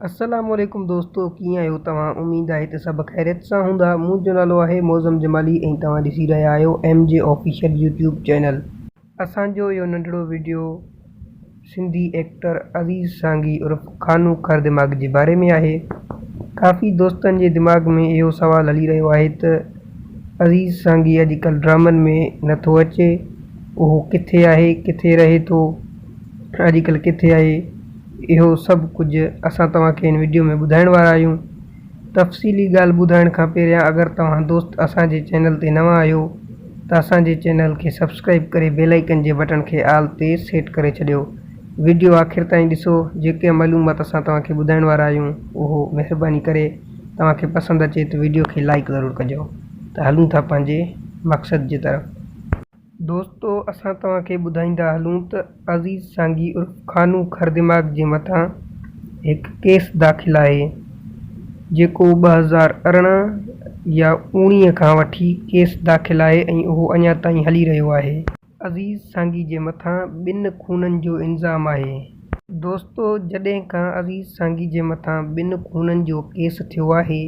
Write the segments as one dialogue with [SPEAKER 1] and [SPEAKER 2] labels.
[SPEAKER 1] السلام عليڪم دوستو ڪيئن آهيو توهان اميد آهي ته سڀ خيريت سان هوندا منهنجو نالو آهي معظم جمالي ۽ توهان ڏسي رهيا آهيو M J official YouTube channel. اسان جو اهو ننڍڙو وڊيو سنڌي ايڪٽر عزيز سانگي عرف خانو کر دماغ جي باري ۾ آهي. ڪافي دوستن جي دماغ ۾ اهو سوال هلي رهيو آهي ته عزيز سانگي اڄڪلهه ڊرامن ۾ نٿو اچي اهو ڪٿي آهي ڪٿي رهي ٿو اڄڪلهه ڪٿي آهي اهو سڀ ڪجهه اسان توهان کي هن وڊيو ۾ ٻڌائڻ وارا آهيون. تفصيلي ڳالهه ٻڌائڻ کان پهريان اگر توهان دوست اسان جي چينل تي نوان آهيو ته اسان جي چينل کي سبسڪرائيب ڪري بيل آئيڪن جي بٽڻ کي آل تي سيٽ ڪري ڇڏيو. وڊيو آخر تائين ڏسو جيڪي معلومات اسان توهان کي ٻڌائڻ وارا آهيون اهو مهرباني ڪري توهان کي پسند اچي ته وڊيو کي لائيڪ ضرور ڪجو ته هلون ٿا پنهنجي مقصد جي طرف. دوستو اسان توهان کي ٻڌائيندا هلون ته عزيز سانگي عرف خانو خردماغ جي مٿان هڪ ڪيس داخل آهي جيڪو 2018 يا اوڻيهه کان وٺي ڪيس داخل آهي ۽ اهو اڃا تائين هلي رهيو آهي. عزيز سانگي جي مٿان ٻن خونن جو الزام آهي. دوستو جڏهن کان عزيز سانگي جي مٿان ٻن خونن جو ڪيس ٿيو آهي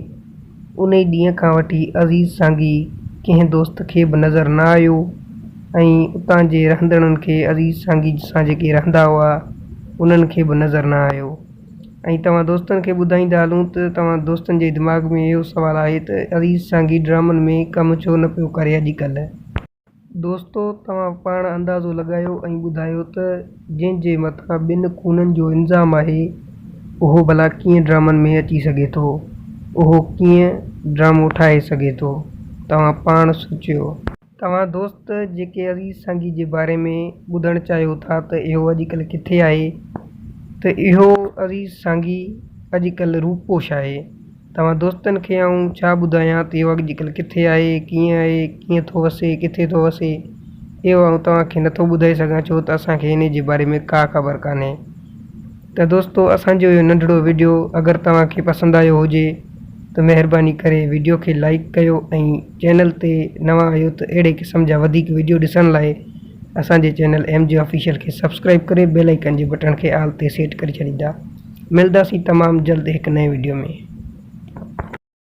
[SPEAKER 1] انهي ڏينهن کان وٺي عزيز سانگي ڪنهن دوست کي به نظر نه آيو ۽ اتان جي رهندڙن کي عزيز سانگي سان جيڪي رهندا هئا انهن کي به نظر نه آيو ۽ توهان دوستن کي ٻڌائيندا هلون ته توهان دوستن جي دماغ ۾ اهو سوال آهي ته عزيز سانگي ڊرامن ۾ ڪم ڇو نه پيو ڪري اڄڪلهه. دوستو توهان پاڻ اندازو لڳايو ۽ ٻڌايو ته جنهن جي مٿان ٻن خونن جو الزام آهي اهو ڀلا ڪيئن ڊرامن ۾ اچي سگهي ٿو اهو ڪيئن ڊرامو ٺاهي سگهي ٿو توهان پاڻ سوچيو. توهان دوست جيڪي عزيز سانگي جي باري ۾ ٻڌڻ چاهيو ٿا ته اهو اڄڪلهه ڪٿي آهي ته اهو عزيز سانگي اڄڪلهه روپوش آهي. توهان دوستن کي آئون ڇا ٻڌايان ته اهو اڄڪلهه ڪٿي آهي، ڪيئن آهي، ڪيئن ٿو وسي، ڪٿي ٿو وسي، اهو آئون توهان کي نٿو ٻڌائي سگهان ڇو ته اسان کي انهي جي باري ۾ ڪا خبر ڪانهي. ته دوستو اسان جو اهو ننڍڙو وڊيو اگر توهان کي پسند آيو هجي ته مهرباني ڪري وڊيو کي لائيڪ ڪيو ۽ چينل تي نوان آهيو ته اهڙي قسم جا وڌيڪ وڊيو ڏسڻ لاء اسان جي چينل ايم جي آفيشل کي سبسڪرائيب ڪري بيل آئيڪن جي بٽڻ کي آل تي سيٽ ڪري ڇڏيندا. ملداسين تمام جلد هڪ نئين وڊيو ۾.